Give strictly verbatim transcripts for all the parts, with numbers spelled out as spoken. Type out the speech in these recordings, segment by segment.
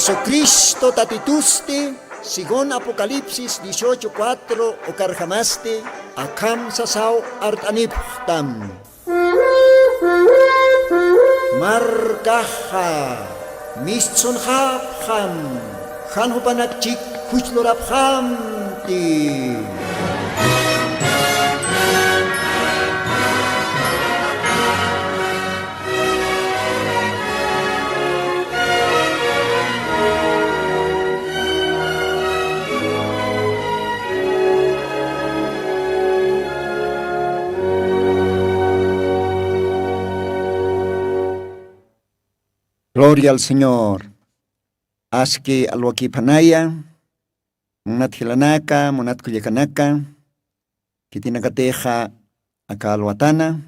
Jesucristo Tatitusti, según Apocalipsis dieciocho cuatro ukarjamasti, akham sasaw art'anipxtam. Markaxa mistsunxapxam, jan jupanakchik juchlurapxamti. Gloria al Señor. Aski alwakiphanaya, munat jilanaka, munat kullakanaka, khitinakatixa aka alwatana,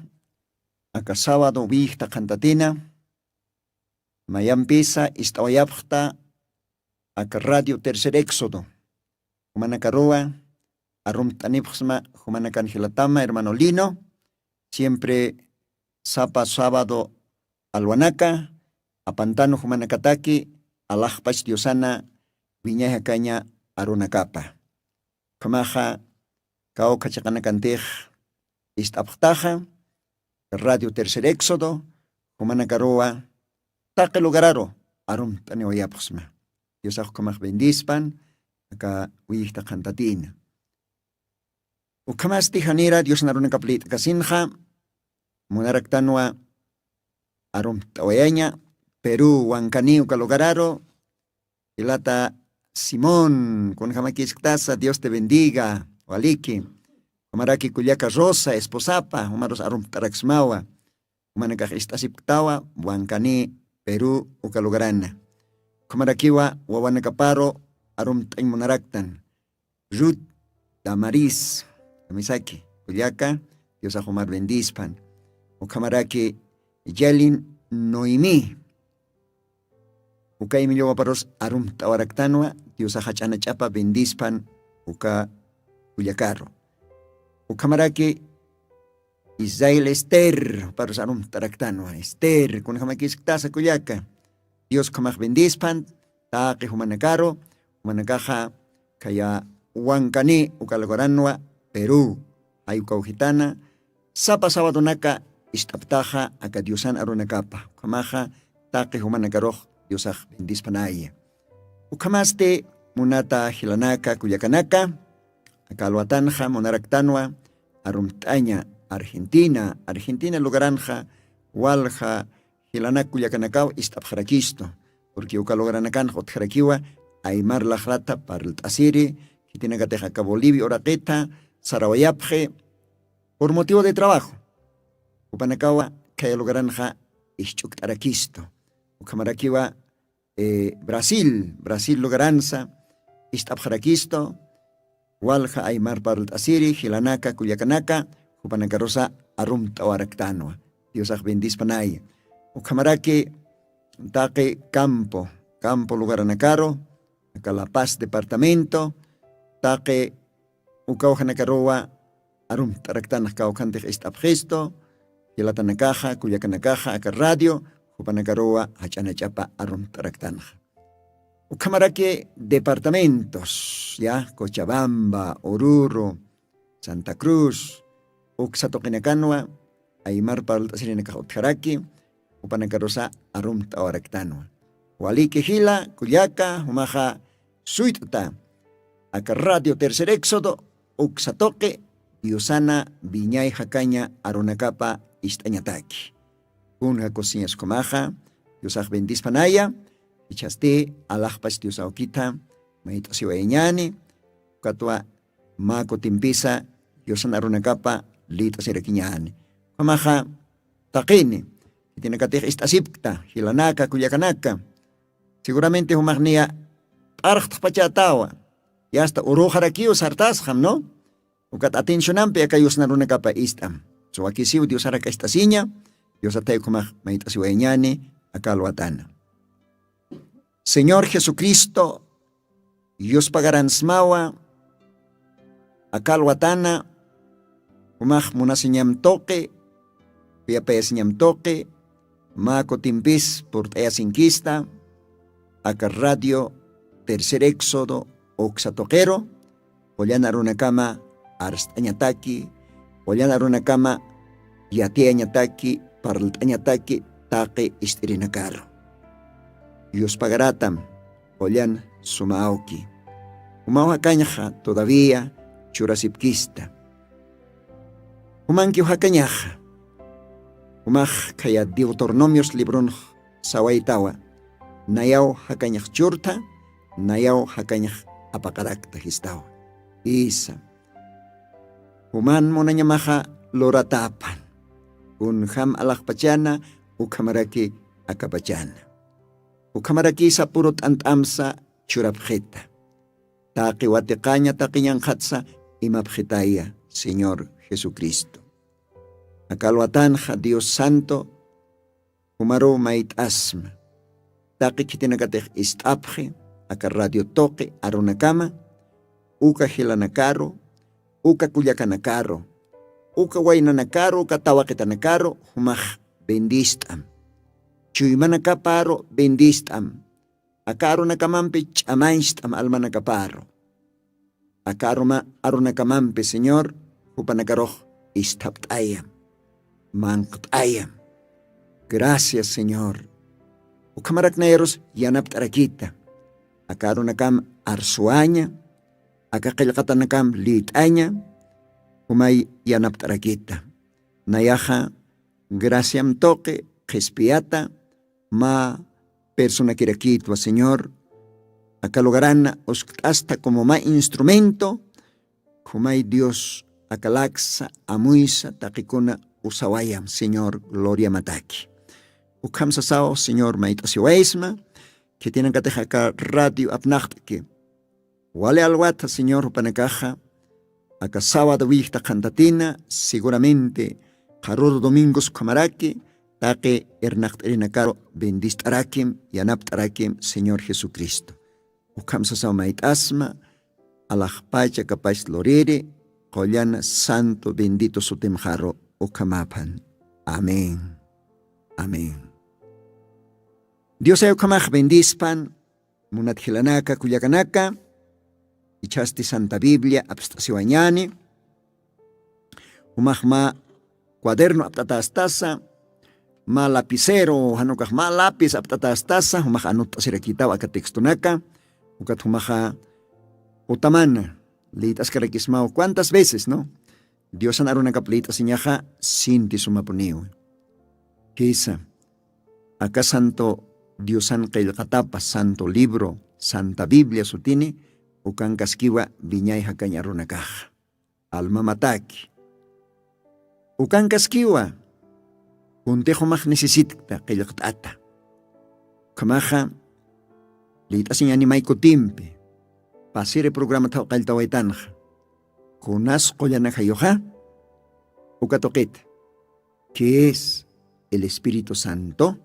aka sábado wiyjta qhantatina, mayampisa ist'awayapxta aka Radio Tercer Éxodo, jumanakaruwa arumt'anipxsma jumanakan jilatama, hermano Lino, siempre sapa sábado alwanaka, apantanu jumanakataki, alaxpach Diosana wiñay jakaña arunakapa. Ukhamaxa, kawkha chiqanakantix ist'apxtaxa, Radio Tercer Éxodo, jumanakaruwa taqi lugararu arumt'aniwayapxsma. Diosax ukhamax bendispan, aka wiyjta qhantatina. Ukhamasti janira Diosna arunakap lït'kasinxa, munaraktanwa arumt'awayaña, Perú, Huancaní uka lugararu, jilata Simón, kunjamakiskatasa, Dios te bendiga, waliki. Ukhamaraki kullaka Rosa, esposapa, jumarus arumt'araksmawa. Jumanakax ist'asipktawa, Huancaní, Perú, uka lugarana. Ukhamarakiwa wawanakaparu arumt'añ munaraktan. Ruth Damaris, kamisaki, kullaka, Diosax jumar bendispan. Ukhamaraki Yalin Noemí, uka imilluwaparus arumt'awaraktanwa, Diosax jach'anach'apa bendispan uka kullakaru. Ukhamaraki Israel Ester, parus arumt'araktanwa. Ester, kunjamakiskatasa kullaka. Dios ukhamax bendispan, taqi jumanakaru, jumanakaxa khaya Huancaní uka lugaranwa, Perú, jay uka ujitana, sapa sabadonaka ist'aptaxa aka Diosan arunakapa. Ukhamaxa taqi jumanakarux Diosax bendispanaya. Ukhamasti munata jilanaka, kullakanaka, aka alwatanxa munaraktanwa arumt'aña Argentina, Argentina lugaranxa walja jilanak kullakanakaw ist'apxarakistu. Porque uka lugaranakanxa utjarakiwa aymar lajrata parlt'asiri, khitinakatix aka Bolivia uraqita sarawayapxi por motivo de trabajo. Jupanakawa khaya lugaranxa isch'ukt'arakistu. Ukhamarakiwa eh, Brasil, Brasil lugaransa ist'apxarakistu, walja aymar parlt'asiri, jilanaka, kullakanaka, jupanakarusa arumt'awaraktanwa. Diosax bendispanaya. Ukhamaraki taqi campo, campo lugaranakaru, aka La Paz departamento, taqi uka ujanakaruwa arumt'araktanax kawkhantix ist'apxistu, jilatanakaxa, kullakanakaxa, aka radio, jupanakaruwa jach'anach'apa arumt'araktanaxa. Ukhamaraki departamentos, ya, Cochabamba, Oruro, Santa Cruz, uksa tuqinakanwa, aymar parlt'asirinakax utjaraki, jupanakarusa arumt'awaraktanwa. Waliki jila, kullaka, jumaxa suyt'ta, aka Radio Tercer Éxodo, uksa tuqi, Diosana wiñay jakaña arunakapa ist'añataki. Kunja kusiñas ukhamaxa, Diosax bendispanaya, jichhasti alaxpach Dios awkita mayt'asiwayañani, ukatwa mä kutimpisa Diosan arunakapa lït'asirakiñani. Ukhamaxa taqini, khitinakatix ist'asipkta, jilanaka, kullakanaka. Seguramente jumaqniya p'arxtxpachätawa, y hasta uruxarakiw sartasxam, ¿no? Ukat atencionampi aka Diosna arunakapa ist'am. Suwakisiw Diosarak ist'asiña, Diosatay ukhamax mayt'asiwayañani aka alwatana. Señor Jesucristo, yuspagaransmawa aka alwatana, jumax munasiñam tuqi, khuyapayasiñam tuqi, mä kutimpis purt'ayasinkista, aka radio Tercer Éxodo uksa tuqiru, qullan arunakama arst'añataki, qullan arunakama yatiyañataki, parlt'añataki taqi ist'irinakaru. Yuspagaratam qullan sumawki. Jumaw jakañxa todavía churasipkista. Jumankiw jakañaxa. Jumax khaya Deuteronomios libronx sawaytawa. Nayaw jakañax churtha, nayaw jakañax apaqarakta jistawa. Isa. Juman munañamaxa luratapan. Kunjam alaxpachana, ukhamaraki akapachana. Ukhamaraki sapuru t'ant'amsa churapxita. Taqi watiqaña taqi ñanqhatsa imapxitaya Señor Jesucristo. Aka alwatanxa Dios Santo, jumaru mayt'asma. Taqi khitinakatix ist'apxi, aka radio tuqi arunakama, uka jilanakaru, uka kullakanakaru, uka waynanakaru, uka tawaqitanakaru, jumax bendist'am. Chuymanakaparu bendist'am. Aka arunakamampi ch'amañcht'am almanakaparu. Aka aruma-, arunakamampi, Señor, jupanakarux isthapt'ayam, manqt'ayam. Gracias, Señor. Ukhamarak nayarus yanapt'arakita. Aka arunakam arsuwaña, aka qillqatanakam liyt'aña, jumay yanapt'arakita. Nayaxa graciam tuqi qhispiyata mä personakirakïtwa, Señor. Aka lugarana uskt'asta como mä instrumento, khumay Dios aka laksa amuysa taqikuna usawayam, Señor, gloriamataki. Ukham sasaw, Señor, mayt'asiwaysma, khitinakatix aka radio apnaqt'ki. Wali alwata, Señor, jupanakaxa, aka sábado willjta qhantatina, seguramente, qharur domingos ukhamaraki, taqi irnaqt'irinakaru bendist'arakim, yanapt'arakim, Señor Jesucristo. Ukham sasaw mayt'asma, alaxpach akapach luriri, qullan santo bendito sutimxaru ukhamaphan. Amén. Amén. Diosay ukhamax bendispan, munat jilanaka, kullakanaka, ichhasti Santa Biblia apst'asiwañani, jumax mä cuaderno apt'atästasa, mä lapicero, jan ukax mä lápiz apt'atästasa, jumax anutt'asirakïtaw aka textonaka, ukat jumaxa utamana liyt'askarakismaw cuántas veces, ¿no? Diosan arunakap liyt'asiñaxa sinti sumapuniwa. Jisa, aka santo Diosan qillqatapa santo libro, Santa Biblia sutini, ukankaskiwa wiñay jakañ arunakaxa. Almamataki. Ukankaskiwa, kuntix jumax necesitkta qillqt'ata. Ukhamaxa, liyt'asiñani may kutimpi, pasiri programathaw qalltawaytanxa. Kunas qullanakayuxa, uka tuqit, ¿qué es el Espíritu Santo?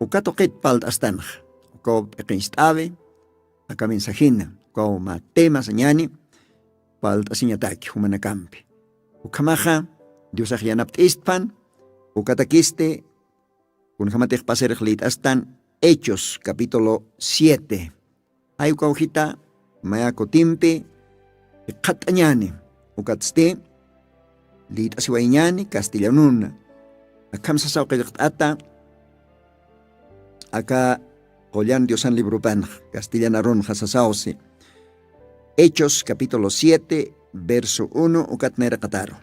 Uka tuqit palt'astanxa, ukaw p'iqincht'awi, aka mensajina, ukaw mä tema sañani, palt'asiñataki jumanakampi. Ukhamaxa, Diosax yanapt'istpan, ukatakisti, kunjamatix pasirix liyt'astan Hechos, capítulo siete. Ay uka ujita, maya kutimpi, qhat'añani, ukatsti, liyt'asiwayñani, castellanuna. Akham sasaw qillqt'ata, aka qullan Diosan libropanx, castellanarunxa sasawsi. Hechos, capítulo siete, verso uno, ukat nayraqataru.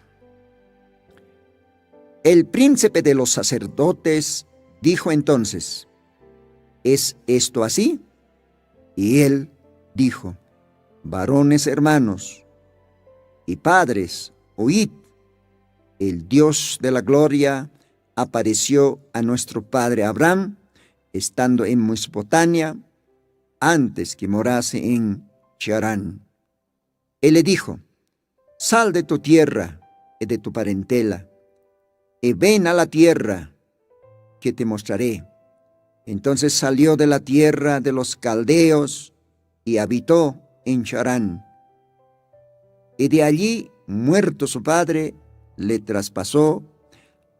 El príncipe de los sacerdotes dijo entonces: ¿Es esto así? Y él dijo: Varones hermanos y padres, oíd, el Dios de la gloria apareció a nuestro padre Abraham estando en Mesopotamia, antes que morase en Charán. Él le dijo: Sal de tu tierra y de tu parentela, y ven a la tierra que te mostraré. Entonces salió de la tierra de los caldeos y habitó en Charán. Y de allí, muerto su padre, le traspasó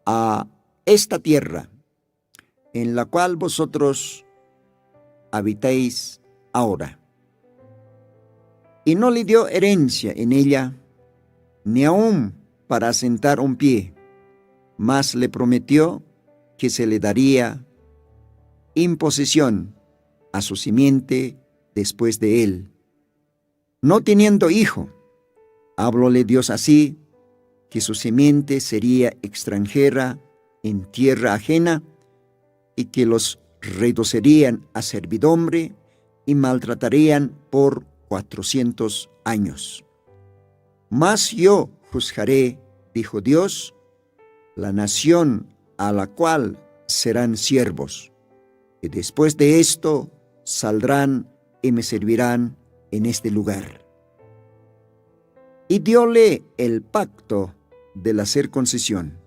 a esta tierra en la cual vosotros habitáis ahora. Y no le dio herencia en ella, ni aun para asentar un pie, mas le prometió que se le daría en posesión a su simiente después de él, no teniendo hijo. Hablóle Dios así, que su simiente sería extranjera en tierra ajena, y que los reducirían a servidumbre y maltratarían por cuatrocientos años. Mas yo juzgaré, dijo Dios, la nación a la cual serán siervos, y después de esto saldrán y me servirán en este lugar. Y diole el pacto de la circuncisión.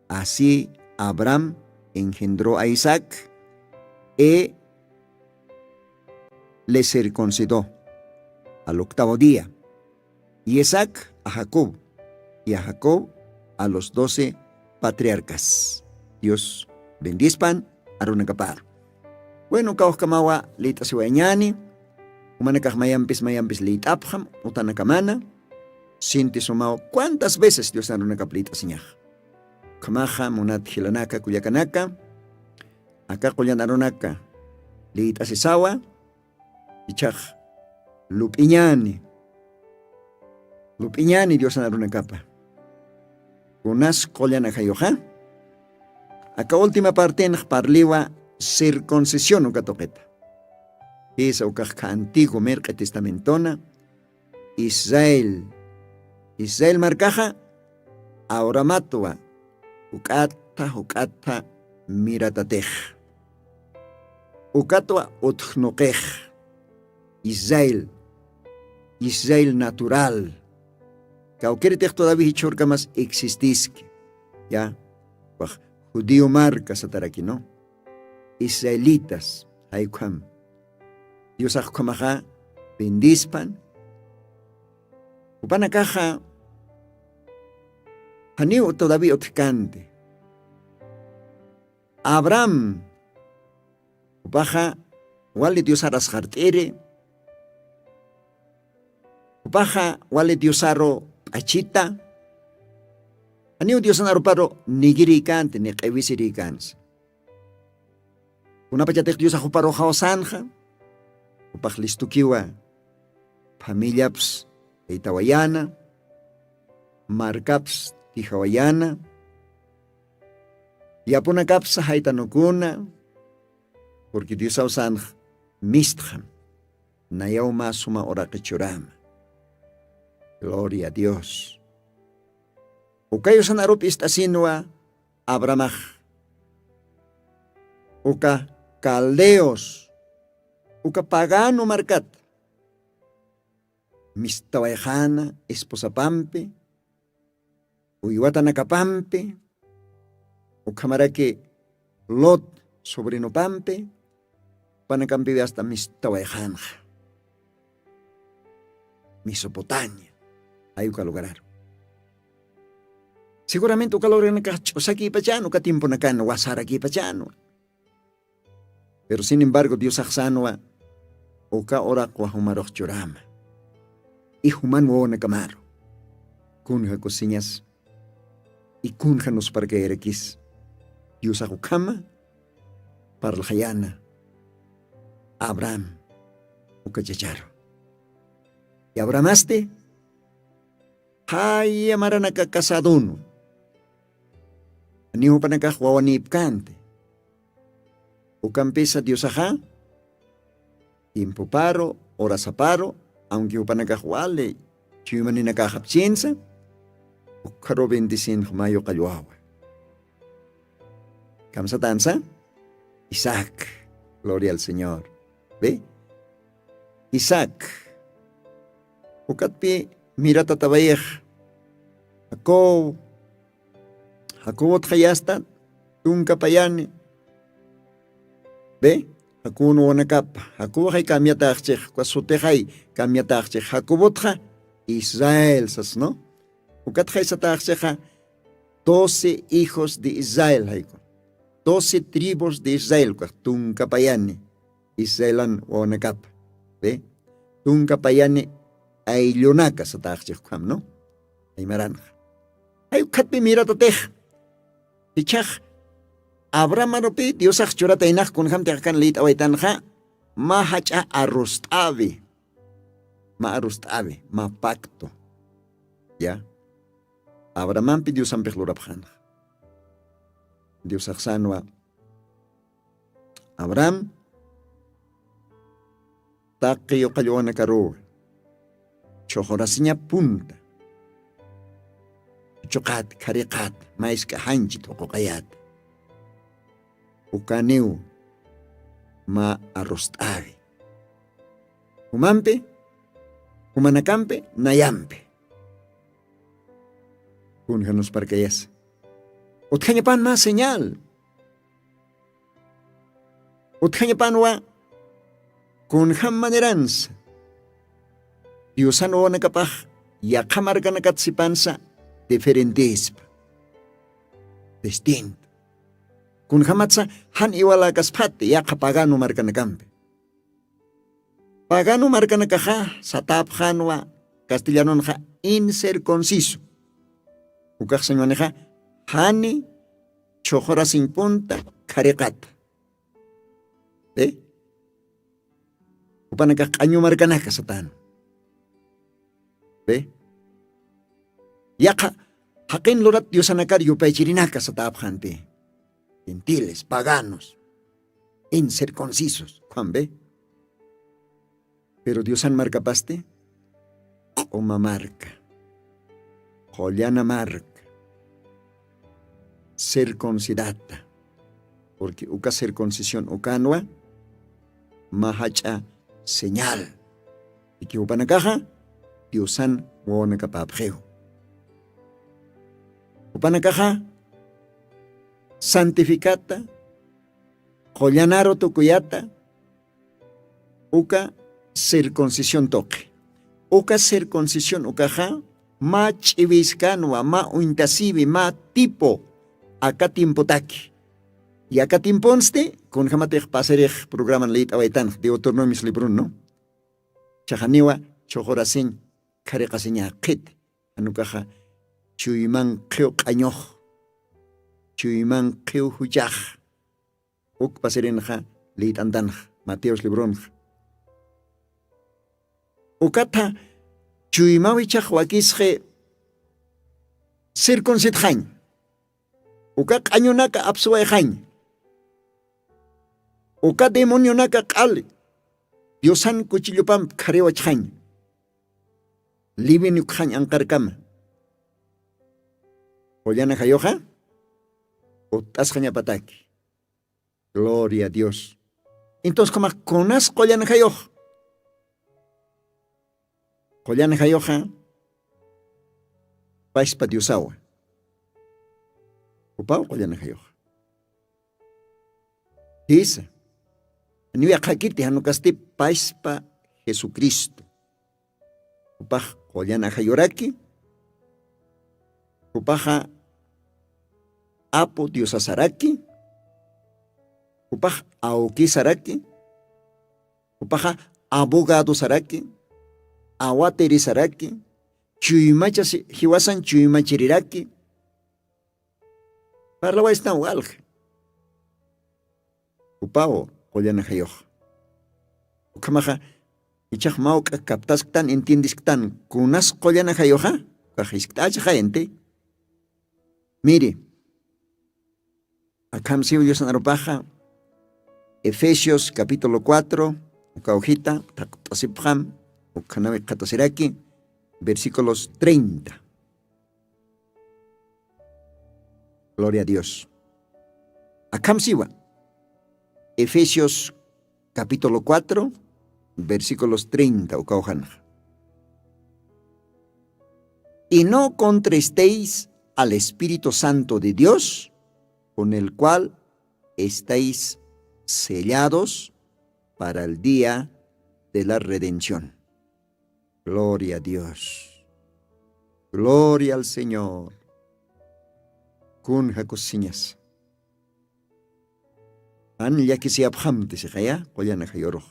Así Abraham engendró a Isaac, y le circuncidó al octavo día, y Isaac a Jacob, y a Jacob a los doce patriarcas. Dios bendispan arunakaparu. Bueno, kawkamawa lit'asiwañani, umanakax mayampis mayampis lit'apxam utanakamana. Sintisumaw cuantas veces Dios arunakap lit'asiñax. Ukhamaxa munat jilanaka kullakanaka, aka qullan arunaka lit'asisawa, ichax lup'iñani, lup'iñani Diosan arunakapa. Kunas qullan ajayuxa, aka última partenx parliwa circuncisión uka tuqita. Jisa ukaxkha antiguo mirq'i testamentona, Israel, Israel markaxa awramatwa juk'atha juk'atha miratatix, ukatwa utjnuqix. Israel, Israel natural, kawkiritix todavía jichhurkamas existiski. Ya, wax judío marka satarakino, israelitas jaykham. Diosax ukhamaxa bendispan. Jupanakaxa janiw todavía utjkanti. Abraham jupaxa wali diosarasxart'iri, jupaxa wali diosaru p'achita. Janiw diosan aruparu nigirïkanti ni q'iwisirïkansa. Kunapachatix diosax juparu jawsanxa, jupax listukiwa, familiaps jaytawayana, markaps tijawayana, yapunakapsa jaytanukuna. Purqui diosaw sanx mistxam, nayaw mä suma uraqi churama. Gloria a dios. Ukayusan arup ist'asinwa abrahamax, uka caldeos, uka pagano markat mistawayxana esposapampi, uywatanakapampi, ukhamaraki lot sobrinopampi, panakampiwi asta mistawayxanxa. Mesopotamia, ay uka lugararu. Seguramente uka lugaranakax ch'usakipachanwa uka tiemponakana wasarakipachanwa. Pero sin embargo diosaxsanwa uka uraqwa jumarux churama, y juman wawanakamaru. Kunja kusiñas y kunja nusparkayarakis diosax ukhama parlxayana abraham uka chacharu. Y abrahamasti jaya maranaka casadunwa, ni jupanakax wawanïpkänti. Ukampisa diosaxa tiempoparu, horasaparu, aunque jupanakax wali chuymaninakaxapchinsa, ukkharu bendicinxa mayuqallwawa. Kamsatansa isaac. Gloria al señor. Ve, isaac ukatpi miratatawayix jacob, jacobotxa yasta tunkapayani. Ve, jacob nuwanakapa jacoboxay kamyataxchix uka sutixay kamyataxchix jacobotxa israel sasno. Ukatxay sataxchixa doce hijos de israel jayku, doce tribus de israel ukax tunkapayani. Israelan wawanakapa, tunka payani ayllunaka sataxchixkham no. Aymaranxa, ay ukkhatpi miratatix pichhax abrahamarupi diosax churataynax kunjamtixkan lït'awaytanxa. Ma jach'a arrust'awi, ma arrust'awi ma pacto. Ya, abrahamampi diosampix lurapxanxa. Diosaxsanwa abraham taqi yuqallwanakaruwa chhuxurasiña punta chuqat khariqat maysk'a janchi thuquqayat. Ukaniw ma arrust'awi jumampi jumanakampi nayampi. Kunjanusparkayasa utjañapan mä señal utjañapanwa kunjam maneransa diosan wawanakapax yaqha markanakat sipansa diferentespa distinto. Kunjamatsa jan iwalakaspati yaqha pagano markanakampi pagano markanakaxa satäpxänwa castellanunxa incircunciso. Ukaxsañwanixa jani chhuxurasiñ punta khariqata. Jupanakax q'añu markanaka satänwa. Yaqha jaqin lurat diosanakar yupaychirinaka satäpxanti gentiles paganos incircuncisos khuambi. Pero diosan markapasti q'uma marka qullana marka circuncidata. Porque uka circuncisión ukanwa mä jach'a señal ikiw panakaxa diosan wawanakapäpxiw. Jupanakaxa santificata qullanaru tukuyata uka circuncisión tuqi. Uka circuncisión ukaxa mä ch'iwiskanwa mä uñtasiwi mä tipo aka tiempotaki. Yaka tiemponsti kunjamatix pasirix programan liyt'awaytanx deuteronomios librunnu. Chaxaniwa chhuxurasiñ khariqasiña qhiti janukaxa chuyman qhiw q'añux chuyman qhiw juchax uk pasirinxa liyt'antanxa mateos libronxa. Ukatha chuymawichax wakisxi circuncidxañ uka q'añunaka apsuwayxañ uka demonionaka q'ali diosan kuchillupamp khariwachxañ liwin ukxañ anqarkama. Qullana jayuxa utt'asxañapataki. Gloria a dios. Entonces kamax kunas qullana jayux qullana jayuxa paspa diosawa. Upaw qullana jayuxa jisa niwi aqhakiti janukasti paspa jesucristo. Jupax qullana jayuraki jupaxa apu diosasaraki jupax awkisaraki jupaxa abogadosaraki awatirisaraki chuymachasi jiwasan chuymachiriraki. Parlawaystan walja jupaw qullana jayux. Ukhamaxa ichax mawk'a kaptasktan entiendisktan kunas qullana jayuxa ukax jiskt'achaxayanti. Miri akham siw diosnarupaxa efesios capítulo cuatro ukawjita thaqt'asipxam ukhanawi qhatasiraki versículos treinta. Gloria a dios. Akham siwa efesios capítulo cuatro versículos treinta ukawjanxa. Y no contristéis al espíritu santo de dios con el cual estáis sellados para el día de la redención. Gloria a dios. Gloria al señor. Kun jakusiñas. Jan llakisiyapxamti siqaya qullan ajayurux.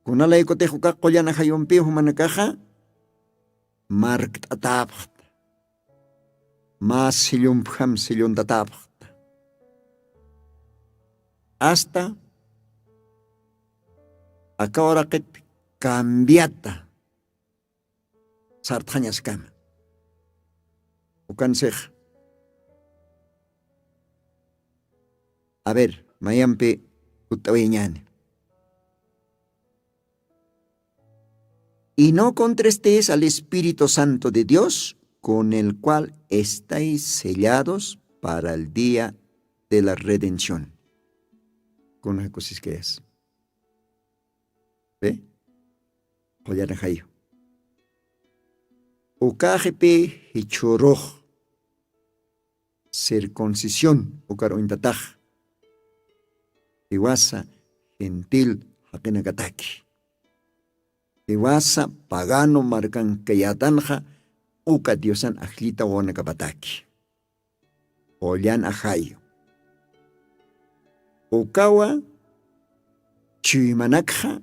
Kunalaykutix uka qullan ajayumpi jumanakaxa markt'atäpxta. Mä sellumpjam selluntatäpxta. Asta aka uraqit cambiata sartxañaskama. Ukansix, a ver, mayampi utt'awiñani. Y no contristéis al Espíritu Santo de Dios, con el cual estáis sellados para el día de la redención. Kunakusiskayas. Ve, qullan ajayu, ukaxipi jichhurux circuncisión ukar uñtatax, jiwasa gentil jaqinakataki, jiwasa pagano markankayatanxa uka diosan ajllita wawanakapataki. Qullan ajayu, ukawa chuymanakxa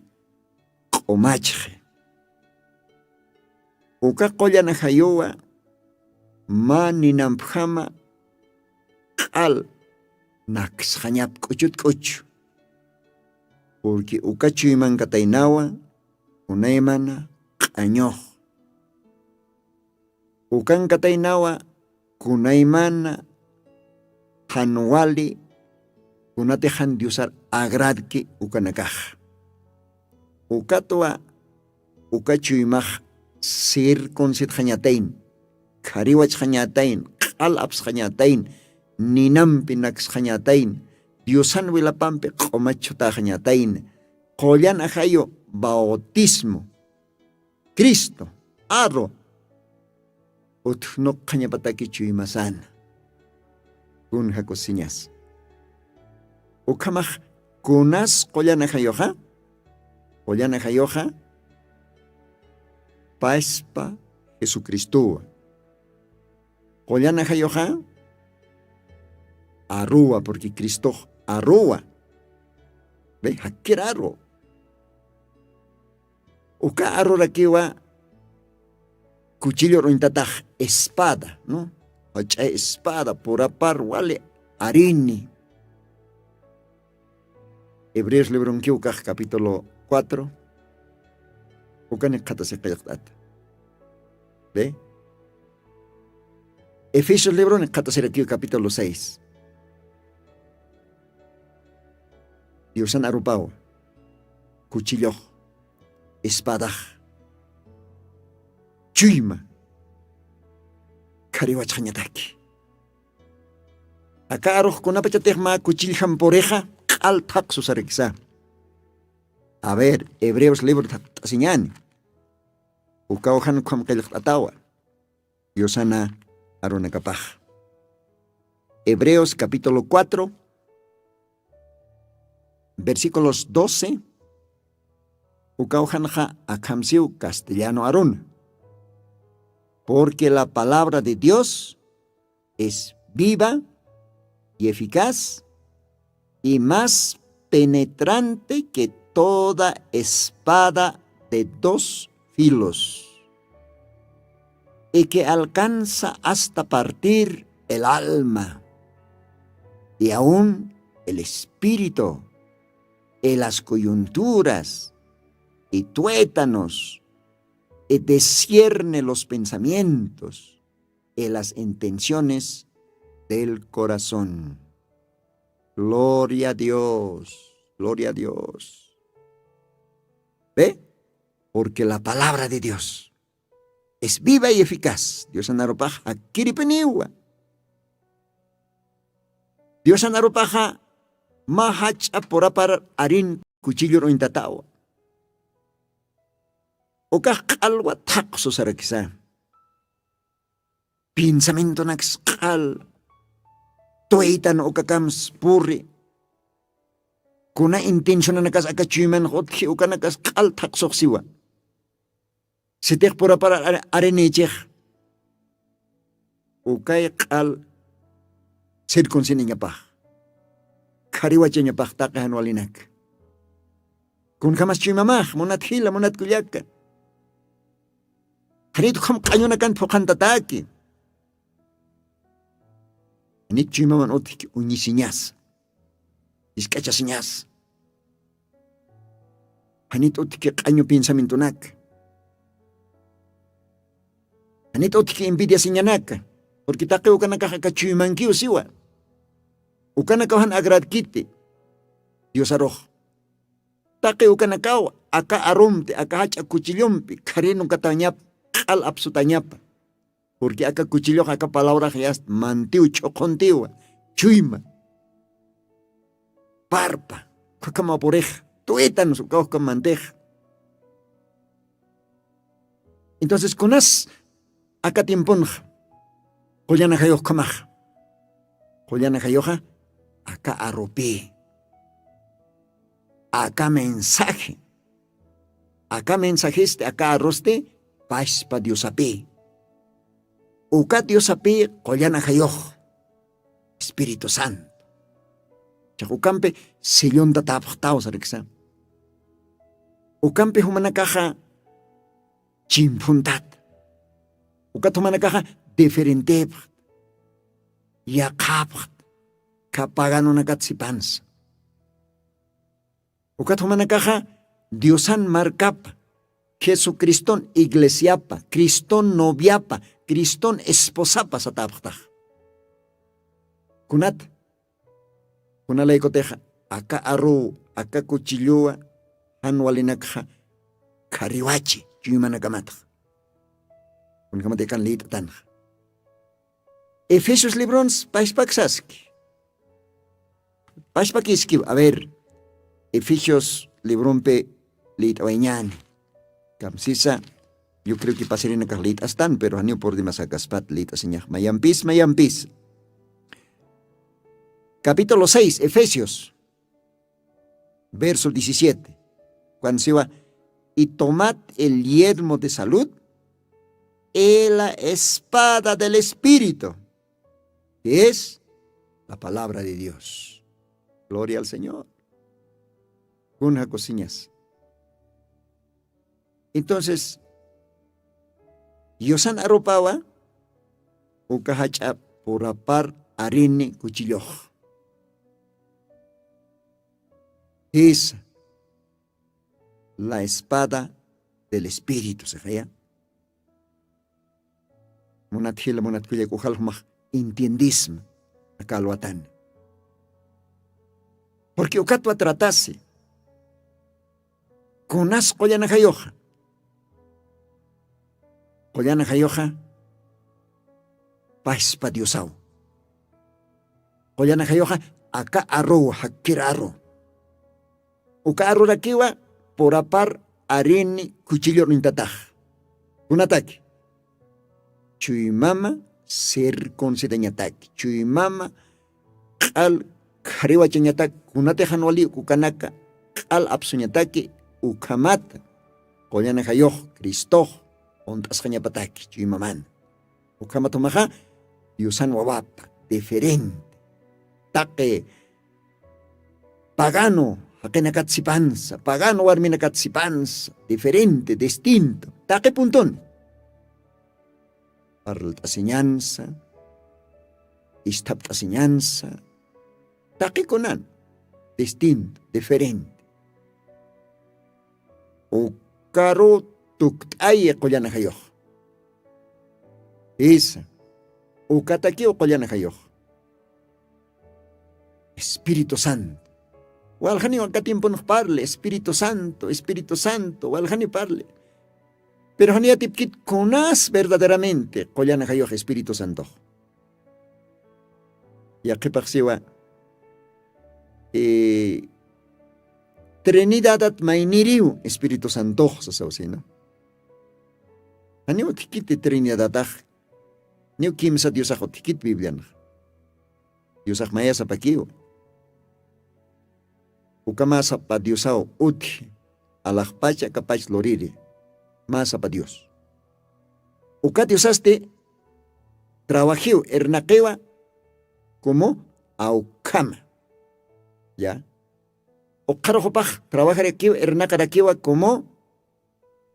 q'umachxi. Uka qullan ajayuwa mä ninampjama q'al naksxañap k'uchut k'uchu. Purqui uka chuymankataynawa kunaymana q'añux. Ukankataynawa kunaymana jan wali kunatix jan diosar agradki ukanakax. Ukatwa uka chuymax circuncidxañatayn, khariwachxañatayn, q'al apsxañatayn, ninampi naksxañatayn, diosan wilapampi q'umachutaxañatayn. Qullan ajayu bautismo, cristo arru utjnuqxañapataki chuymasana. Kun jakusiñas ukhamax kunas qullan ajayuxa? Qullan ajayuxa paspa jesucristuwa. Qullan ajayuxa arruwa purqui cristox arruwa. Be jakkir arru uka arrurakiwa kuchillu ruñtatax espada nu jach'a espada purapar wali arini. Hebreos libronkiw kax capítulo cuatro ukani qhat'asi qillqt'ata. Be efesios libronik qhat'asirakiw capítulo seis. Diosan arupawa kuchillox espadax chuyma khariwachxañataki. Aka arux kunapachatix mä kuchilljampurixa q'al thaqsusarakisa. A ver, hebreos libro thaqt'asiñani. Ukaw jan ukham qillqt'atawa diosana arunakapax. Hebreos capítulo cuatro versículos doce. Ukaw janxa akhamsiw castellano aruna. Porque la palabra de dios es viva y eficaz y más penetrante que toda espada de dos filos y que alcanza hasta partir el alma y aun el espíritu y las coyunturas y tuétanos y discierne los pensamientos y las intenciones del corazón. Gloria a dios, gloria a dios. Ve, porque la palabra de dios es viva y eficaz. Diosanarupax jakiripiniwa. Diosanarupaxa mä jach'a purapar arin kuchillur uñtatawa. Ukax q'alwa thaqsusarakisa. Pinsamientonaks q'al tuwaytan ukakams puri. Kuna intencionanakas aka chuymanx utji ukanakas q'al thaqsuxsiwa. Sitix purapar arinïchix ukay q'al circunciniñapax. khariwachañapaxtaqi janwalinaka. Kunjamas chuymamax munat jila munat kullaka? Janit ukham q'añunakan phuqhantataki. Janit chuymaman utjki uñisiñas, isk'achasiñas. Janit utjki q'añu pinsamientunaka. Janit utjki envidiasiñanaka. Purqui taqi ukanakax aka chuymankiw siwa. Ukanakaw jan agradkiti diosarux. Taqi ukanakaw aka arumti aka jach'a kuchillumpi kharinukatañap q'al apsutañapa. Purqui aka kuchillux aka palabrax yast mantiw ch'uqhuntiwa. Chuyma parpa ukhakhama purix tuwitan ukaw ukam mantix. Entonces kunas aka timpunxa qullanajayuxkhamaxa qullanajayuxa aka arrupi aka mensaje aka mensajisti aka arrusti paspa diosapï. Uka diosapï qullanajayux espíritu santo. Chax ukampi sellunta tapxtaw sariksa. Ukampi jumanakaxa chimphuntat. Ukat jumanakaxa diferentepxt yaqhapxt kapaganunakat sipansa. Ukat jumanakaxa diosan markapa jesucriston iglesiapa criston noviapa criston esposapa satapxtax. Kunat kunalaykutixa aka arruw aka kuchilluwa jan walinakxa khariwachi chuymanakamatxa. Kunkamati akan lït'atanxa efesios librons pashpak saski. Pashpak iskiw a ver efesios librompi lït'awayñani. Kamsisa yo creo que pasirinakax lït'astan pero janiw purdimasakaspat lït'asiñax mayampis mayampis. Capítulo seis efesios verso diecisiete. Cuando siwa y tomad el yermo de salud y la espada del espíritu, que es la palabra de dios. Gloria al señor. Kun jakusiñas? Entonces yusan arupawa uka jach'a purapar arini kuchillux. Jisa la espada del espíritu sixaya. Munat jila munat kullak ujal jumax entiendisma aka alwatana. Purqui ukatwa tratasi kunas qullanajayuxa qullanajayuxa paspa diosaw. Qullanajayuxa aka arruw jakkir arru uka arrurakiwa purapar arini kuchillur uñtatax. Kunataki chuymama circuncidañataki chuymama q'al khariwachañataki kunatixan wali ukanaka q'al apsuñataki ukhamata qullanajayux cristox unt'asqañapataki chuymamana. Ukhamat jumaxa diosan wawapa diferente taqi pagano jaqinakat sipansa pagano warminakat sipansa diferente distinto taqi puntun parlt'asiñansa isthapt'asiñansa taqi kunan distinto diferente. Ukaru tukt'ayi qullanajayux jisa ukatakiw qullanajayux espíritu santo. Waljaniw aka tiemponx parli espíritu santo espíritu santo waljaniw parli. Pero jani atipkit kunas verdaderamente qullanajayux espíritu santox? Yaqhipax siwa trinidadat mayniriw espíritu santox sasaw sino. Janiw utjkiti trinidadatax niw kimsa diosax utjkit biblianax. Diosax mayasapakiw ukamasapa diosaw utji alaxpacha akapach luriri masapa dios. Uka diosasti trawajiw irnaqiwa como awkhama Ya. Uqharuxupax trabajarakiwa irnaqarakiwa como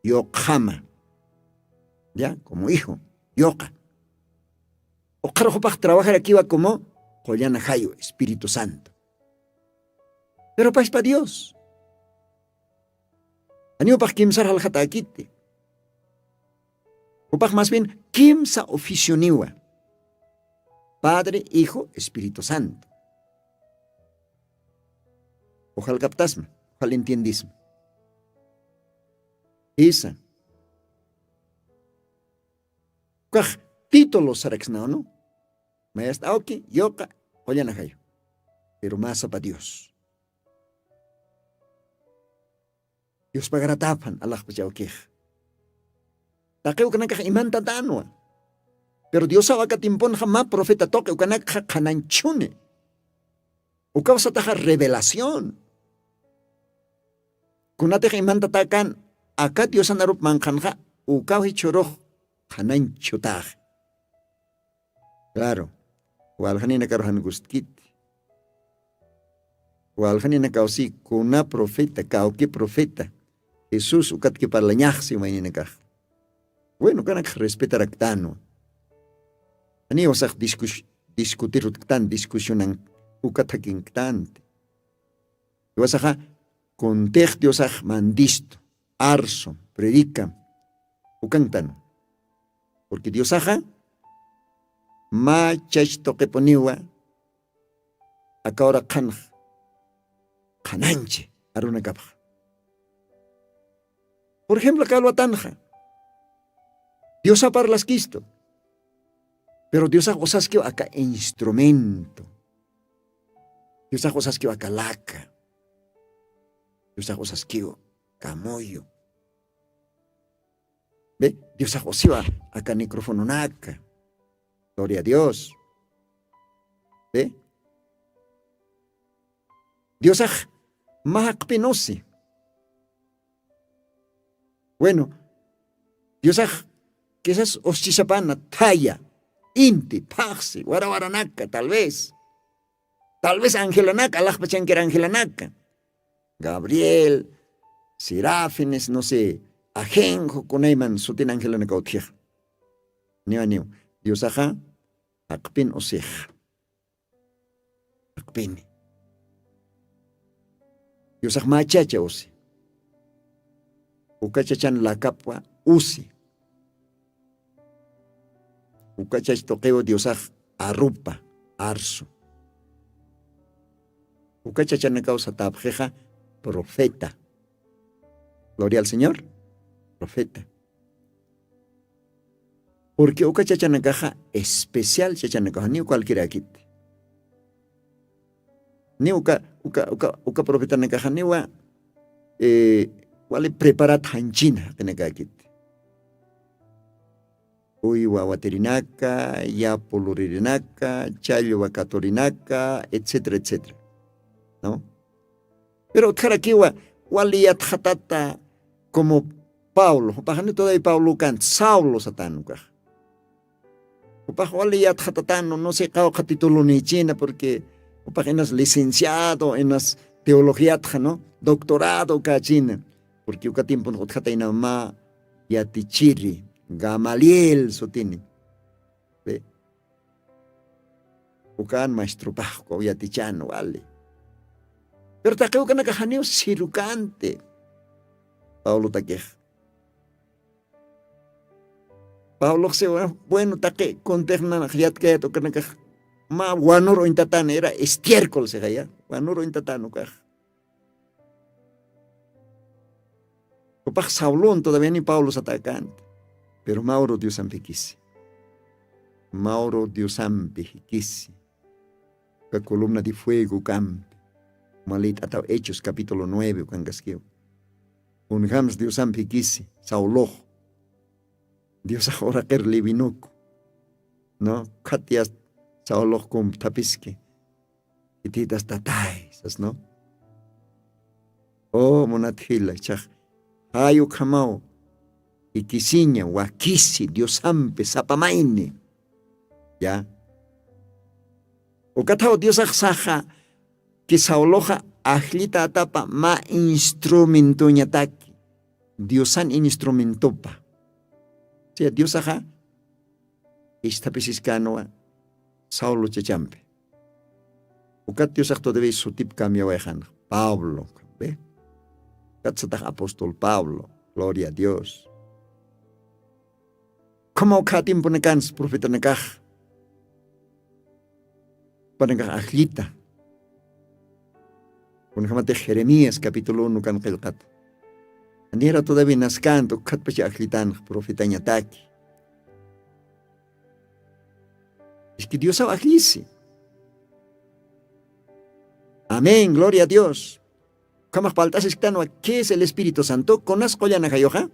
yuqjama. Ya, como hijo, yuqa. Uqharuxupax trabajarakiwa como qullana jayu espíritu santo. Pero paspa dios. Aniw upax kimsar jaljatäkiti. Upax mas bien kimsa oficioniwa. Padre, hijo, espíritu santo. Ujal kaptasma, ujal entiendisma. Isa. Ukax título saraksnaw no? Mayasta awki, yoqa, qollana jayu. Pero masapa dios. Diospagaratapan alaxpachawkix. Taqi ukanakax imantatanwa. Pero diosaw aka timpunxa mä profeta tuqi ukanakxa qhananchuni. Ukawsataxa revelación. Kunatix imantatakan aka diosan arup manqhanxa ukaw jichhurux qhananchutax. Claro. Waljaninakaru jan gustkiti. Waljaninakawsi kuna profeta kawki profeta jesús ukatki parlañaxsi mayninakax. Bueno kanakx respetaraktanwa. Janiwasax discutirutktan discusionan ukathakinktanti. Iwasaxa kuntix diosax mandistu arsu predikam ukanktanwa. Purqui diosaxa mä chach tuqipuniwa akawra qhanx qhananchi arunakapxa. Por ejemplo aka alwatanxa diosa parlaskistu. Pero diosax usaskiw aka instrumento. Diosax usaskiw aka laka. Diosax usaskiw kamuyu. Be diosax usiwa aka nicrofononaka. Gloria a dios. Be diosax mä jaqpin usi. Bueno, diosax kisas uschisapana thaya inti phaxsi warawaranaka tal vez. Tal vez angelanaka alaxpachankir angelanaka gabriel, serafines no se ajenjo kunayman sutin angelanaka utjixa. Niwa niwa diosaxa jaqpin usixa. Jaqpini diosax mä chacha usi. Uka chachan lakapwa usi. Uka chach tuqiw diosax arrupa arsu. Uka chachanakaw satapxixa profeta. Gloria al señor. Profeta. Purqui uka chachanakaxa especial chachanakaxa niw cualquirakiti. Ni uka uka uka uka profetanakaxa niwa wali preparat janchina jaqinakakiti. Uywa watirinaka yapu luririnaka challwa katurinaka etcétera etcétera. No. Pero utjarakiwa wali yatxatata como pablo jupaxani today pablo kant saulo satanukax. Jupax wali yatxatatanu no se qawqha titulunichina purqui jupax inas licenciado inas teologiatxa no doctorado kachina. Purqui uka timpun jutxataynama yatichiri gamaliel sutini. Ukan maestropaxku uyatichanu wali. Pero taqi ukanakaxaniw sirukanti. Pablotakix pabloxsiwa bueno taqi kuntixnanax yatkayat ukanakax mä wanur uñtatan era estiércol sixaya wanur uñtatan ukax. Upax saulun todavía ni pablo satäkänti. Pero mauru diosampi jikisi. Mauru diosampi jikisi. Uka columna de fuego ukampi malït'ataw hechos capítulo nueve ukankaskiw. Kunjams diosampi jikisi saulux. Diosax uraqir levinuku no khatiyas saulux kumpthapiski. Itïtas tatay sasno. O munat jila chax jay ukhamaw jikisiña wakisi diosampi sapamayni. Ya. Ukathaw diosax saxa Ki sauloxa ajllitatapa mä instrumentoñataki diosan instrumentopa. Sia diosaxa isthapisiskanwa saulo chachampi. Ukat diosax todavia sutip cambiawayxanxa pablo. Ukat satax apostol pablo. Gloria a dios. Khamaw khatimpunakans profetanakax panakax ajllita. Kunakhamatix jeremías capítulo uno kan qillqata. Anira todavia naskanta ukkhatpacha ajllitanxa profetañataki. Iski diosaw ajllisi. Amén gloria a dios. Ukhamax palt'asisktanwa? Qué es el espíritu santo kunas qullanakayuxa?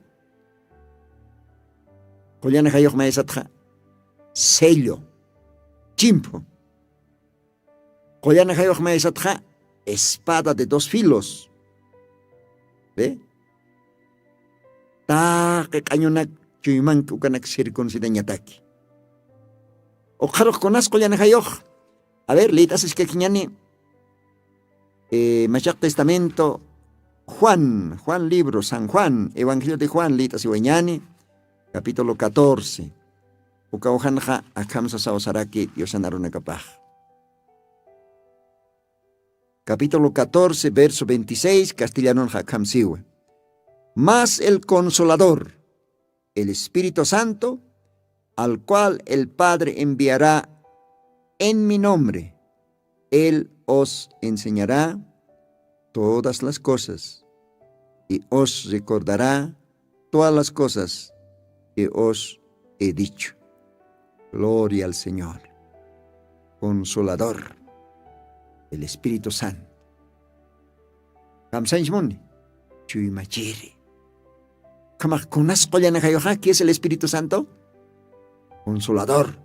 Qullanakayux maysatxa sello. Chimphu. Qullanakayux maysatxa espada de dos filos. Ve. Taqi q'añunak chuymanki ukanak circuncidañataki. Uqharux kunas qullanakayux? A ver lït'asiskakiñani. Machaq testamento juan juan libro san juan evangelio de juan lït'asiwañani. Capítulo catorce. Ukawjanxa akham sasaw saraki diosan arunakapax. Capítulo catorce verso veintiséis castellanunxa akham siwa. Mas el consolador, el espíritu santo, al cual el padre enviará en mi nombre, él os enseñará todas las cosas y os recordará todas las cosas que os he dicho. Gloria al señor. Consolador, el espíritu santo. Kamsañchmuni. Chuymachiri. Ukhamax kunas qullanakayuxa qué es el espíritu santo? Consolador.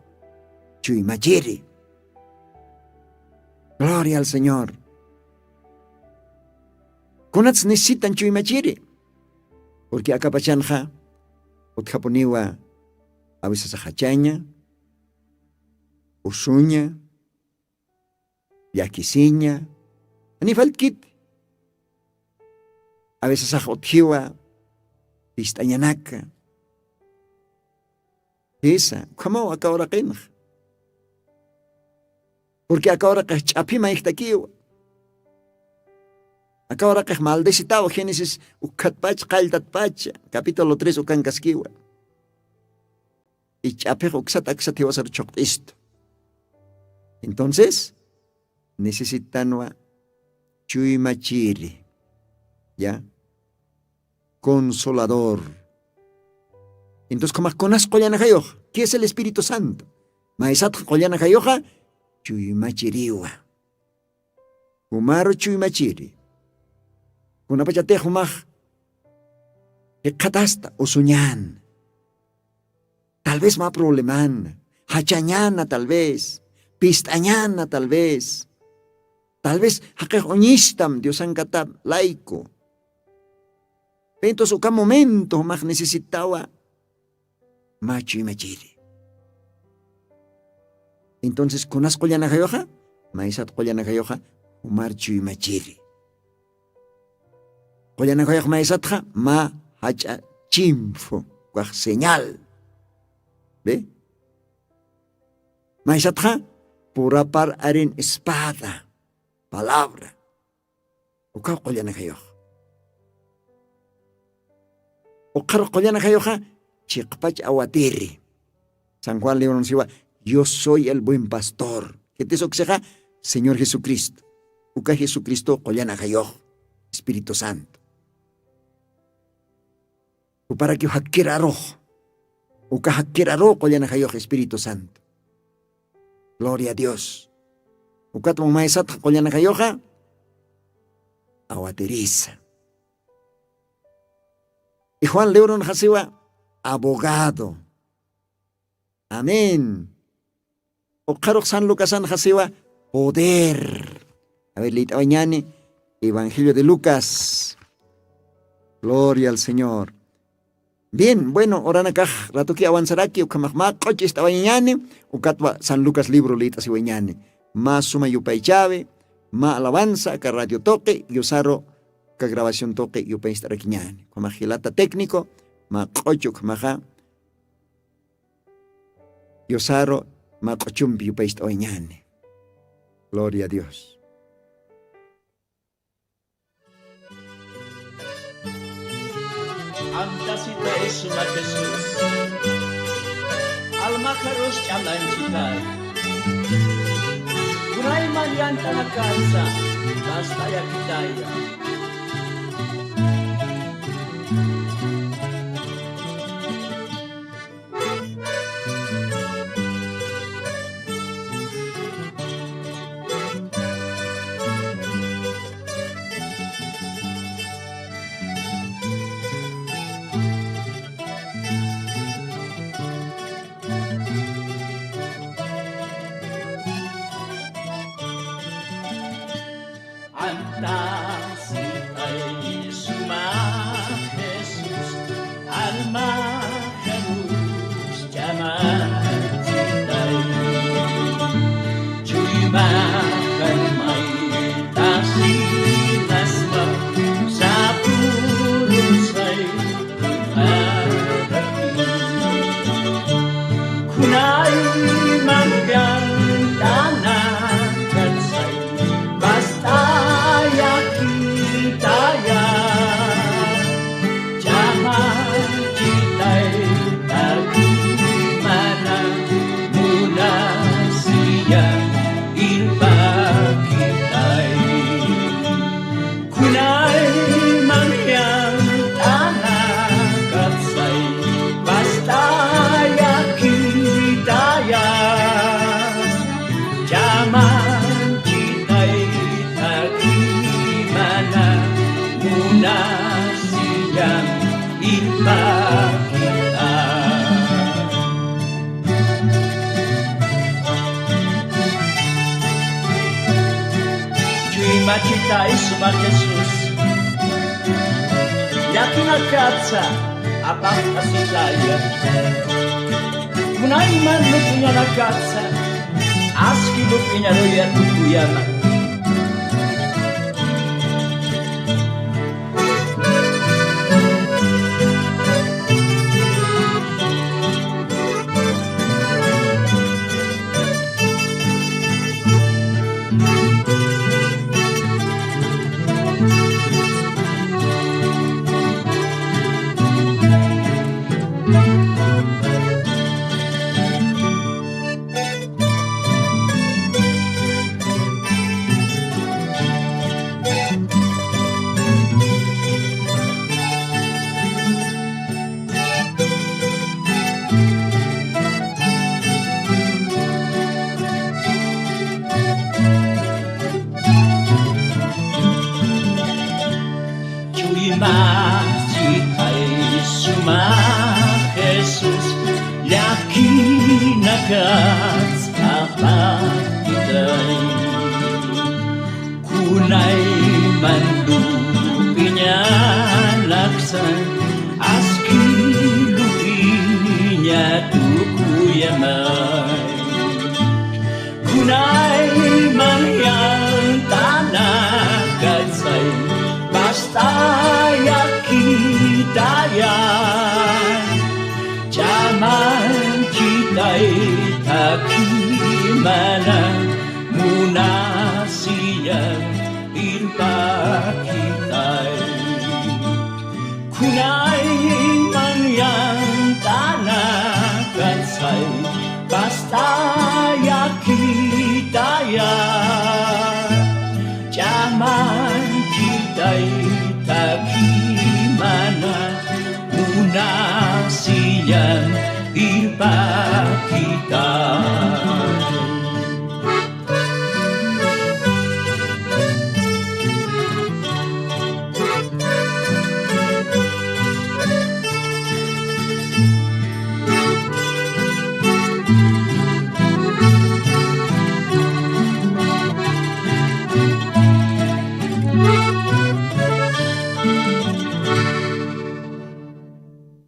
Chuymachiri. Gloria al señor. Kunats necesitan chuymachiri? Purqui akapachanxa utkhapuniwa awisasaxachaña, usuña, llakisiña. Ani faltkiti. Awisasax utjiwa pist'añanaka. Jisa ukhamaw aka uraqinxa. Purqui aka uraqix ch'aphi mayjtakiwa. Aka uraqix maldecitaw génesis ukkhatpacha qalltatpacha capítulo tres ukankaskiwa. Ich'aphix uksat aksat jiwasar chuqt'istu. Entonces necesitanwa chuymachiri. Ya. Consolador. Entonces khumax kunas qullanakayux? Qué es el espíritu santo? Maysatxa qullanakayuxa chuymachiriwa. Jumaru chuymachiri. Kunapachatix jumax jikxatasta usuñan. Tal vez mä problemana jachañana tal vez pist'añana tal vez tal vez jaqix uñistam diosankata layku. Pintus uka momento jumax necesitawa mä chuymachiri. Entonces kunas qullanakayuxa? Maysat qullanakayuxa jumar chuymachiri. Qullanakayux maysatxa mä jach'a chimfu kax señal. Be maysatxa purapar arin espada palabra. Ukaw qullanakayux uqharux qullanakayuxa chiqpach awatiri. San juan libronsiwa yo soy el buen pastor. Khitis uksixa señor jesucristo. Uka jesucristo qullanakayux espíritu santo. Juparaki jakkir arux uka jakkir aru qullanakayux espíritu santo. Gloria a dios. Ukatman maysatxa qullanakayuxa awatirisa. Y juan libronxasiwa abogado. Amén. Uqharux san lucasanxasiwa poder. Aver lït'awañani evangelio de lucas. Gloria al señor. Bien bueno uranakax ratuki awansaraki ukhamax mä q'uch ist'awañañani. Ukatwa san lucas libro lït'asiwañani mä suma yupaychawi. mä alabanza aka radio tuqi yusaru aka grabación tuqi yupayst'arakiñani. Ukhamax jilata técnico mä q'uchu ukhamaxa yusaru mä q'uchumpi yupayst'awañani. Gloria a Dios. Amtasita isma Jesús. Almakarus ch'amanchitar. Kunayman yantanakatsa bastayakitaya. Antasipay suma Jesús, alma Jesús llaman sitay. Chuyma kalmay tasitasma sapurusay. Kunayman yantanakatsay bastayakitaya. Ch'amanchitay takimana munasiya irpakitay. Kunayman yantanakatsay bastayakitaya. Ch'amanchitay takimana munasiya irpakitay. Chuyma chita isma Jesús, llakinakatsa apaqasitaya. Kunayman lup'iñanakatsa aski lup'iñaruya tukuyama. Chuyma chitay suma Jesús, llakinakats apakitay. Kunayman lup'iñanaksa aski lup'iña tukuyamay. Kunayman yantanakatsay bastayakitaya. Ch'amanchitay takimana munasiya irpakitay. Kunayman yantanakatsay bastayakitaya. Ch'amanchitay takimana munasiya irpakitay.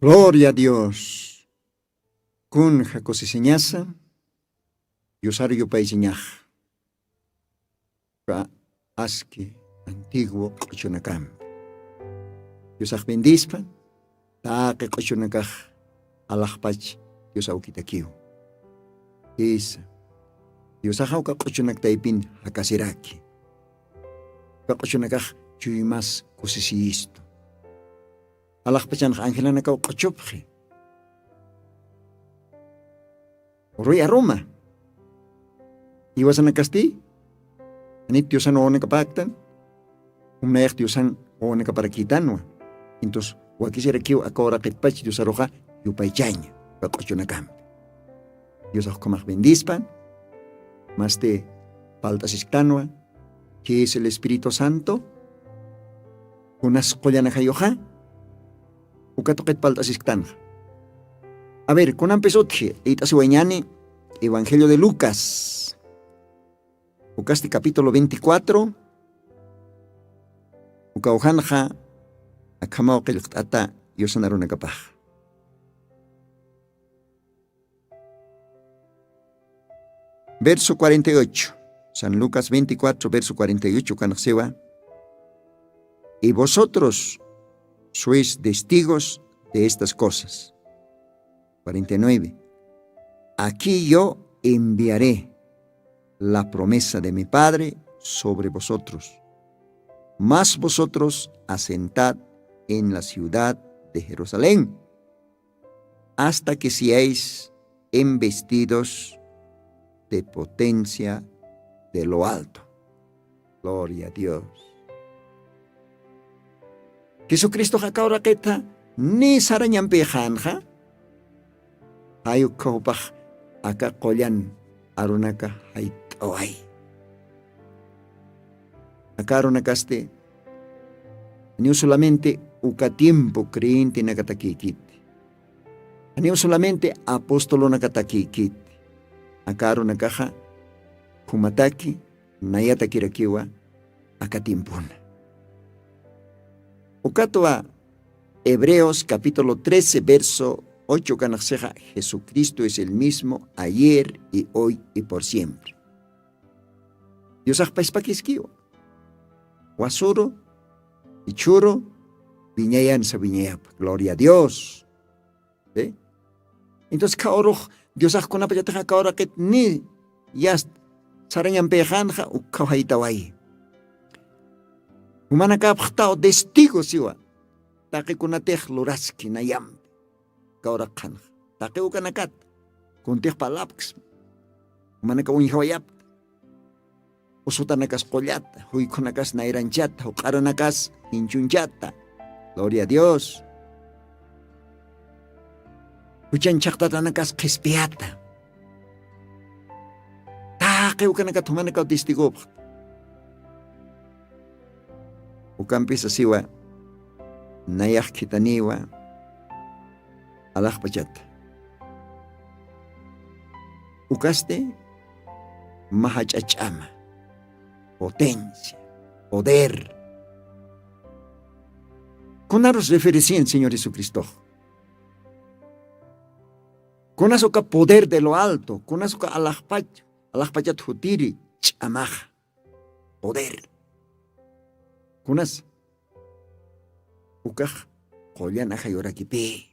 Gloria a Dios. Kunja kusisiñasa, yusar yupaysiñax. Ka aski antiguo q'uchunakampi. Diosax bendispa taqi q'uchunakax alaxpach dios awkitakiw. Jisa, diosaxa uka q'uchunak taypin jakasiraki. Uka q'uchunakax chuymas kusisiyistu. Alaxpachanx angelanakaw q'uchupxi. Ruy aruma iwasanakasti anit diosan wawanakapäktan. Umnayax diosan wawanakaparakitanwa. Intus wakisirakiw aka uraqitpach diosaruxa yupaychaña. Uka q'uchunakampi diosax ukhamax bendispan. Masti palt'asisktanwa. Qué es el espíritu santo? Kunas qullanakayuxa uka tuqit palt'asisktanxa. A ver kunampis utji it'asiwañani evangelio de lucas ukasti capítulo veinticuatro. Ukawjanxa akhamaw qillqt'ata yusanarunakapax. Verso cuarenta y ocho. San lucas veinticuatro verso cuarenta y ocho kanxsiwa. Y vosotros sois testigos de estas cosas. Cuarenta y nueve. Aquí yo enviaré la promesa de mi padre sobre vosotros, mas vosotros asentad en la ciudad de jerusalén hasta que seáis embestidos de potencia de lo alto. Gloria a dios. Jesucristox aka uraqitha ni sarañampixanxa. Jay ukkhawpax aka qullan arunaka jayt'away. Aka arunakasti aniw solamente uka tiempo creyentenakatakiykiti. Aniw solamente apostolonakatakiykiti. Aka arunakaxa jumataki nayatakirakiwa aka tiempona. Ukatwa hebreos capítulo trece verso ocho kanaxsixa. Jesucristo es el mismo ayer y hoy y por siempre. Diosaxpaspakiskiwa wasuru ichhuru wiñayansa wiñayapa. Gloria a dios. Entonces kha urux diosaxkunapachataxa kha uraqit ni yast sarañampixanxa ukkhaw jaytawayi. Jumanakapxtaw testigo siwa taqikunatix luraski nayampi. Kawraqxanxa taqi ukanakata kuntix parlapksma. Jumanaka uñjawayapta usutanakas qullata juykhunakas nayranchata juq'aranakas jinchunchata. Gloria a dios. Juchanchaqtatanakas qhispiyata. Taqi ukanakat jumanakaw testigopxta. Ukampisa siwa nayax khithaniwa alaxpachata. Ukasti mä jach'a ch'ama potencia poder. Kunarus referencian señor jesucristox? Kunas uka poder de lo alto kunas uka alaxpach alaxpachat jutiri ch'amaxa poder. Kunas ukax qullan ajayurakipï.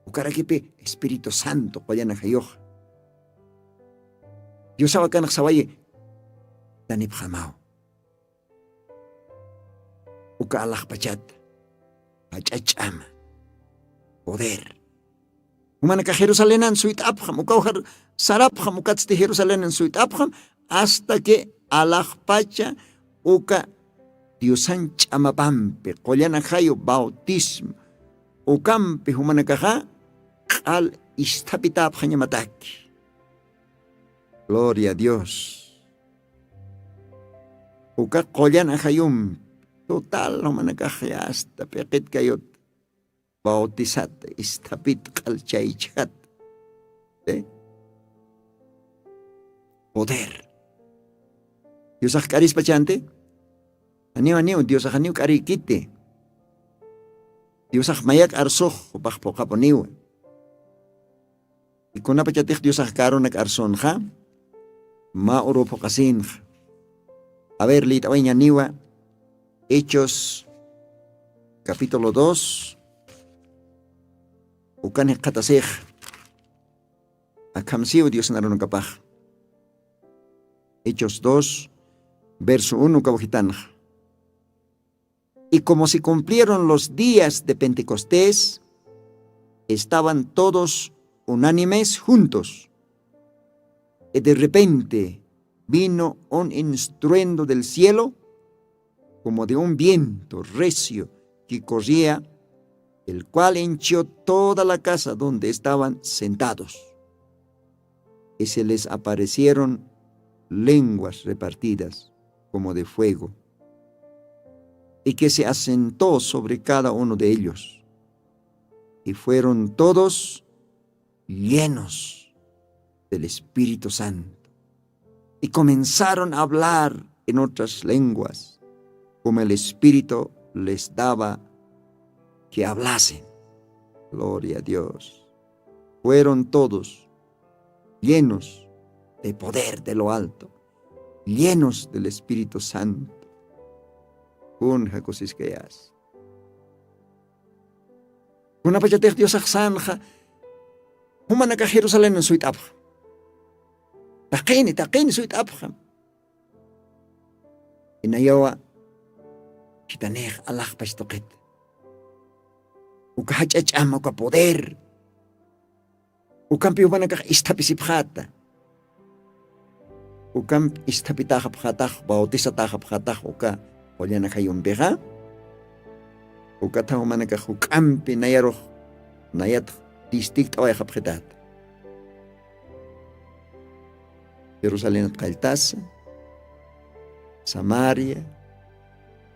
Ukarakipi espíritu santo qullan ajayuxa. Diosawa kanaxsawayi tanipxamaw. Uka alaxpachata jach'a ch'ama poder. Jumanakax jerusalenan suyt'apxam ukaw sarapxam ukatsti jerusalenan suyt'apxam hasta que alaxpacha uka diosan ch'amapampi qullan ajayu bautismo ukampi jumanakaxa q'al isthapitapxañamataki. Gloria a dios. Uka qullan ajayumpi total jumanakax yasta p'iqitkayut bautisata isthapit q'al chaychjat. Poder diosax k'arispachanti. Aniw aniw diosax aniw k'ariykiti. Diosax mayak arsux jupax phuqhapuniwa. Ikunapachatix diosax karunak arsunxa mä uru phuqhasinxa A ver, lït'awayñaniwa. Hechos, capítulo dos. Ukan jikxatasix akhamsiw diosnarunakapax. Hechos dos, verso uno kawjitanxa. Y como se cumplieron los días de Pentecostés, estaban todos unánimes juntos. Y de repente vino un estruendo del cielo, como de un viento recio que corría, el cual hinchió toda la casa donde estaban sentados. Y se les aparecieron lenguas repartidas como de fuego, y que se asentó sobre cada uno de ellos. Y fueron todos llenos del Espíritu Santo, y comenzaron a hablar en otras lenguas, como el Espíritu les daba que hablasen. Gloria a Dios. Fueron todos llenos de poder de lo alto, llenos del Espíritu Santo. Kunja kusiskayas. Kunapachatix diosax sanxa, jumanakax jerusalén suyt'apxa. Taqini taqini suyt'apxa. Inayawa, khitanix alaxpach tuqit. Uka jach'a ch'ama uka poder. Ukampi jumanakax isthapisipxata. Ukampi isthapitaxapxatax bautisatäxapxatax uka qullana jayumpixa. Ukatha jumanakax juk'ampi nayarux nayatx distigt'awayxapxitata. Jerusalenat qalltasa, samaria,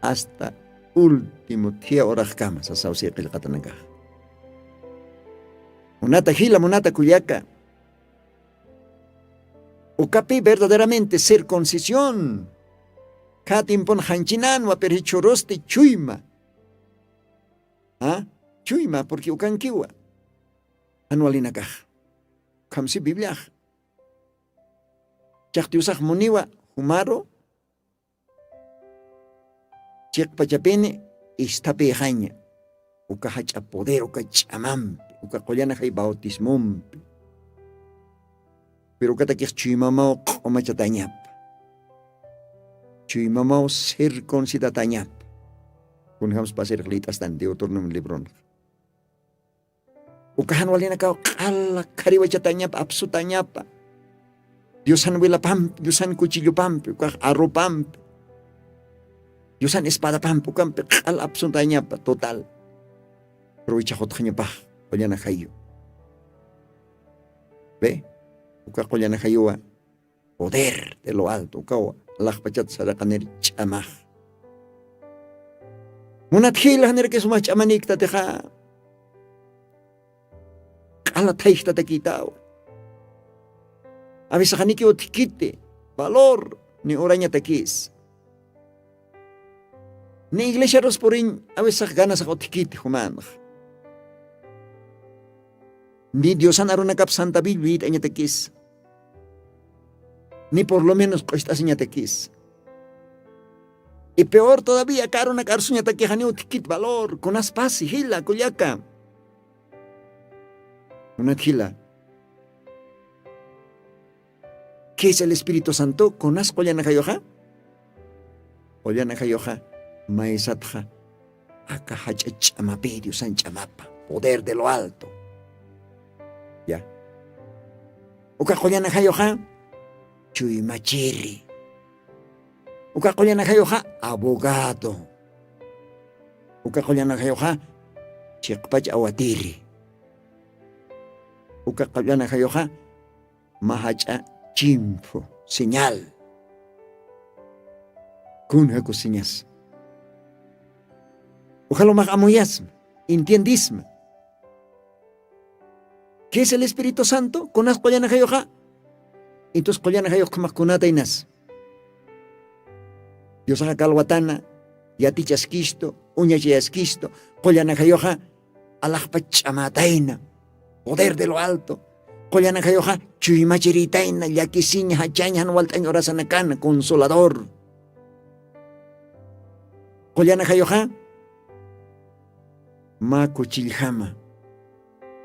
asta último thia uraxkama sasaw siqillqatanakax. Munata jila munata kullaka, ukapi verdaderamente circuncisión. Khatimpun janchinan wapirji chhurusti chuyma. Chuyma purki ukankiwa. Jan walinakax, khamsi bibliax. Chaqtiwsax muniwa jumaru chiqpachapini isthapixaña uka jach'a poder uka ch'amampi uka qullanajay bautismumpi. Piru ukatakix chuymamaw q'umachatañapa. Chuymamaw circuncidatañapa. Kunjamspasirix lït'astan deutronomio libronxa. Uka jan walinakaw q'ala khariwachatañapa apsutañapa. Diosan wilapampi diosan kuchillupampi ukax arropampi, diosan espadapampi ukampi q'ala apsutañapa total. Provechaxutxañapax qullana jayu. Ve, uka qullana jayuwa poder de lo alto ukawa alaxpachat saraqanir ch'amax. Munat jila janiraki sumax ch'amaniktatixä. Q'ala thayjtatakïtawa. Avisaxaniki utjkiti valor ni urañatakis. Ni iglesiarus puriñ avisax ganasax utjkiti jumanxa. Ni diosan arunakap santa biblia yit'añatakis. Ni por lo menos q'ust'asiñatakis. Y peor todavía karunak arsuñatakixaniw thikit valor kunaspasi jila kullaka. Munat jila. Kis el espíritu santo kunas qullanakayuxa? Qullanakayuxa maysatxa aka jach'a ch'amapi diosan ch'amapa poder de lo alto. Ya. Uka qullanakayuxa chuymachiri. Uka qullanakayuxa abogado. Uka qullanakayuxa chiqpach awatiri. Uka qullanakayuxa mä jach'a chimphu señal. Kun jaku señas? Ujalumax amuyasma entiendisma. Kis el espíritu santo kunas qullanakayuxa? Intus qullanakayuxkamax kunata inas? Diosaxa kalwatana yatichaskistu uñachayaskistu. Qullanakayuxa alaxpa ch'amätayna poder de lo alto. Qullanakayuxa chuymachiritayna llakisiña jachaña jan walt'añ urasanakana consolador. Qullan ajayuxa mä kuchilljama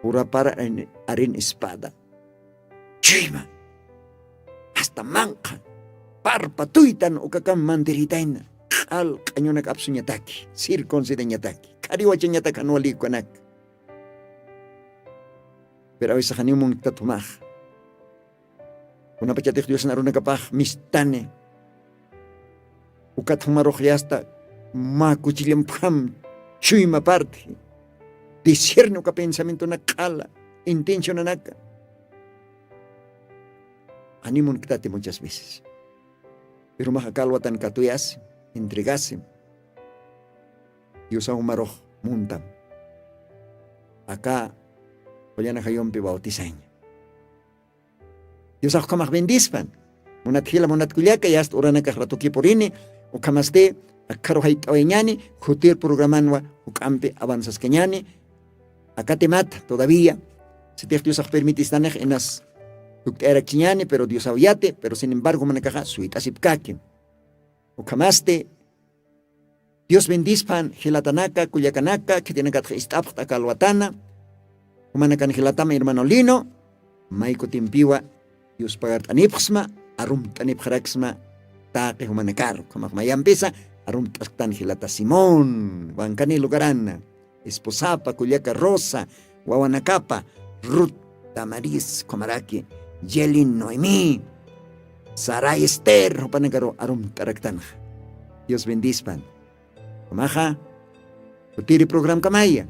purapara arin espada chuyma, asta manqha parpa tuytan ukakam mantiritayna, q'al q'añunak apsuñataki, circuncidañataki, khariwachañatak jan wali ukanak. Pero awisaxaniw munktat jumax, kunapachatix diosna runakapax mistani. Ukat jumarux yasta mä kuchillampjam chuyma parti disierni uka pensamientonak q'ala, intencionanaka animunktati muchas veces. Pero maxa kalwatan katuyasi, entregasim. Diosa jumarux muntam aka qullana jayumpi bautisaña. Diosax ukhamax bendispan. Munat jila munat kullaka yasta uranakax ratukipurini. Ukhamasti akharuxayt'awayañani jutir programanwa juk'ampi avanzaskañani. Akatimata todavía sitix diosax permitistanix inas tukt'ayarakchiñani pero diosaw yati pero sin embargo manakaxa suyt'asipkakim. Ukhamasti dios bendispan jilatanaka kullakanaka khitinakatxa ist'apxt'aka alwatana. Jumanakan jilatam hermano lino, maykutimpiwa dios pagart'anipxsma, arumt'anipxaraksma taqi jumanakar ukhamax mayampisa arumt'asktan jilata simón wankani lugarana, esposapa kullaka rosa, wawanakapa rut, tamaris ukhamaraki yelin noemí, saray ester jupanakaru arumt'araktanxa. Dios bendispan. Jumaxa kutiri programkamaya.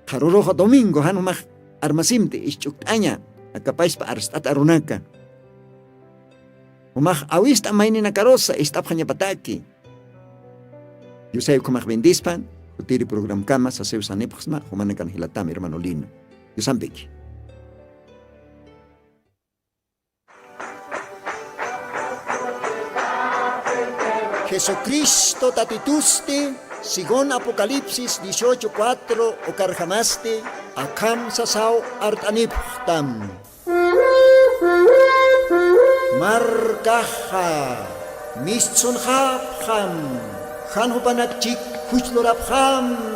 Qharuruxa domingo jan jumax armasimti isch'ukt'aña akapaspa arst'at arunaka. Jumax awist'a mayninakarusa ist'apxañapataki. Diosay ukhamax bendispan. Kutiri programkama sasew sanipxsma jumanakan jilatam hermano lino. Diosampiki. Jesucristo tatitusti según apocalipsis dieciocho cuatro ukarjamasti akham sasaw art'anipxtam. Markaxa mistsunxapxam jan jupanak chik juchlurapxam.